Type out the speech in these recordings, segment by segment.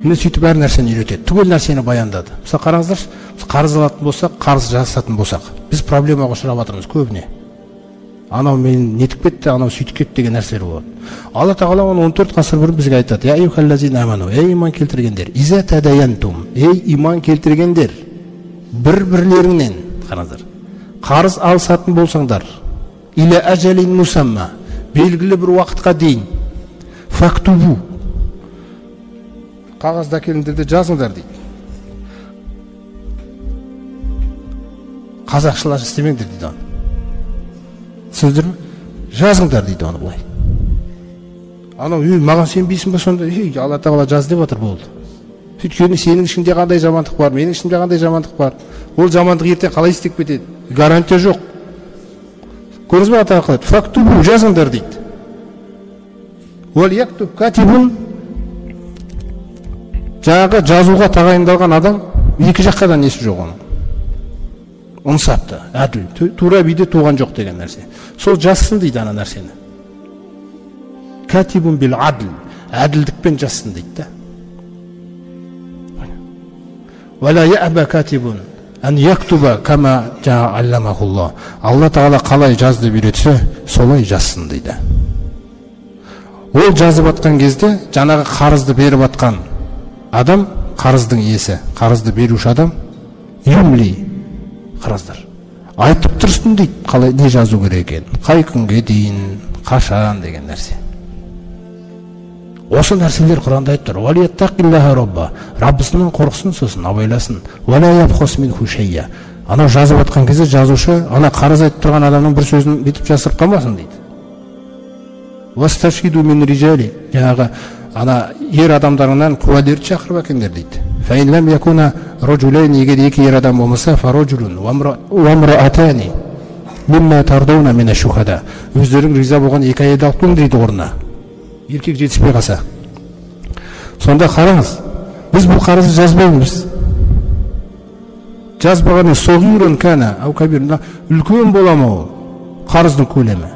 Міне сөйтіп әр нәрсені үйретеді, түгел нәрсені баяндады. Мысалы қараңыздаршы, қарыз алатын болсақ, қарыз жасатын болсақ, біз проблемаға ұшырап жатырмыз көбіне. Анау мені нетіп кетті, анау сөйтіп кетті деген нәрселер болады. Алла тағала оны 14 ғасыр бұрын бізге айтады. Я айюхаллазина аману, ей иман келтіргендер, иза тадаянтум, ей иман келтіргендер, бір-бірлеріңнен, қараңыздар, қарыз алысатын болсаңдар, иля ажалин мусамма, белгілі бір уақытқа дейін, фактубу, қағазды әкеліңдер де жазыңдар дейді. Қазақшалар істемеңдер дейді оны. Түсіндіңдер ме? Жазыңдар дейді оны былай. Анау, ей, маған сенбейсің ба сонда? Ей, Алла тағала жаз деп отыр, болды. Өйткені сенің ішіңде қандай жамандық бар, менің ішімде қандай жамандық бар. Ол жамандық ертең қалай істеп кетеді? Гарантия жоқ. Көрдіңіз бе, Алла тағала қалай? Фактубу, жазыңдар дейді. Уал яктуб катибун, жаңағы жазуға тағайындалған адам екі жаққа да несі жоқ оның. Ынсапты, әділ, тура биде туған жоқ деген нәрсе. Сол жазсын дейді ана нәрсені. Катибун бил адл, әділдікпен жазсын дейді да. Уала яъба катибун ан яктуба кама алламахуллах. Алла тағала қалай жаз деп үйретсе, солай жазсын дейді. Ол жазып атқан кезде жаңағы қарызды беріп атқан адам, қарыздың иесі, қарызды беруші адам, юмли, қарыздар, айтып тұрсын дейді, қалай не жазу керек екен, қай күнге дейін, қашан деген нәрсе. Осы нәрселер Құранда айтып тұр. Уалияттақиллаха робба, Раббысынан қорықсын, сосын абайласын. Уала ябхус минху шайя. Анау жазып атқан кезде жазушы ана қарыз айтып тұрған адамның бір сөзін бүйтіп жасырып қалмасын дейді. Уасташхиду мин рижали, жаңағы ана ер адамдарынан куәлерді шақырып әкеліңдер дейді. Фа ин лам якуна рожулайн, егер екі ер адам болмаса, фа рожулун уа мраатани мимма тардауна мина шухада, өздерің риза болған екі әйелді алып келіңдер дейді орнына, еркек жетіспей қалса. Сонда қараңыз, біз бұл қарызды жазбаймыз. Жазбағанмен соғирун кана ау кабир, үлкен бола ма ол қарыздың көлемі,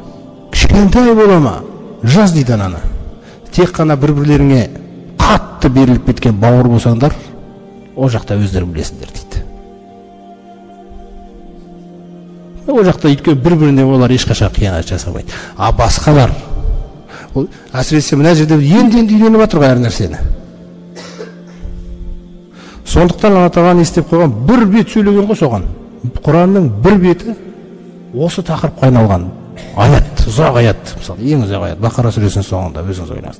кішкентай бола ма, жаз дейді ананы. Тек қана бір-бірлеріңе қатты беріліп кеткен бауыр болсаңдар, ол жақта өздерің білесіңдер дейді. Ол жақта өйткені бір-біріне олар ешқашан қиянат жасамайды. А басқалар, ол әсіресе мына жерде енді-енді үйреніп жатыр ғой әр нәрсені. Сондықтан Алла тағала не істеп қойған? Бір бет сөйлеген ғой соған. Құранның бір беті осы тақырыпқа айналған аят, ұзақ аят, мысалы, ең ұзақ аят Бақара сүресінің соңында, өзіңіз ойлаңыз.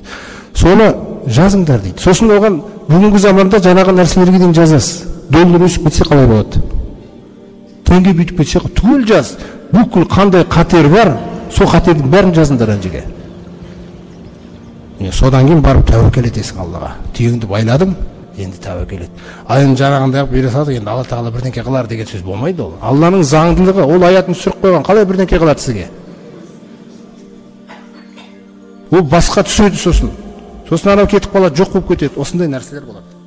Соны жазыңдар дейді. Сосын оған бүгінгі заманда жаңағы нәрселерге дейін жазасыз. Доллар өсіп кетсе қалай болады? Теңге бүйтіп кетсе, түгел жаз. Бүкіл қандай қатер бар, сол қатердің бәрін жазыңдар ана жерге. Содан кейін барып тәуекел етесің Аллаға. Түйеңді байладың, енді тәуекел ет. Ал енді жаңағындай қылып бере салдық, енді Алла тағала бірдеңке қылар деген сөз болмайды ол. Алланың заңдылығы, ол аятын түсіріп қойған, қалай бірдеңке қылады сізге? Ол басқа түседі сосын. Сосын анау кетіп қалады, жоқ болып кетеді. Осындай нәрселер болады.